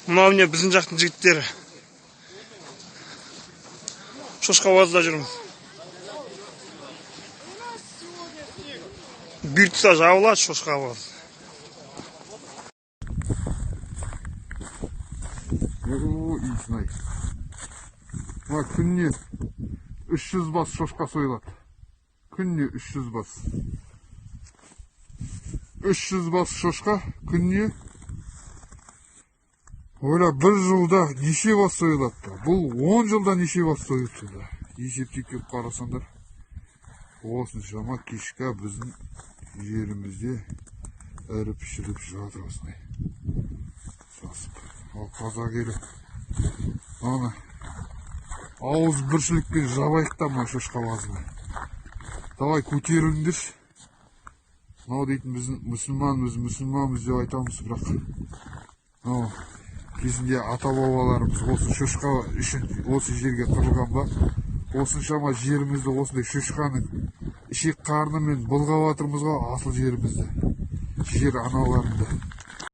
Мынау міне, біздің жақтың жігіттері. Шошқа базда жүрміз. Бұйыртса, жабылады шошқа баз. О, иісін-ай. Мына күніне 300 бас шошқа сойылады. Күніне 300 бас. 300 бас шошқа күніне. Ойла, бір жылда неше бас сойылады да. Бұл 10 жылда неше бас сойылды да. Есептеп келіп қарасаңдар. Осыншама кишка біздің жерімізде іріп шіріп жатыр осындай. Сасып. Ал қазақ елі. Ана ауыз біршілікпен жабайық та мына шошқа базыны. Давай, көтеріліңдерші. Мынау дейтін біздің мұсылманбыз, мұсылманбыз деп айтамыз, бірақ мынау кезінде ата бабаларымыз осы шошқа үшін осы жерге қырылған ба? Осыншама жерімізді осындай шошқаның ішек қарнымен былғап жатырмыз ғой, асыл жерімізді, жер аналарымды.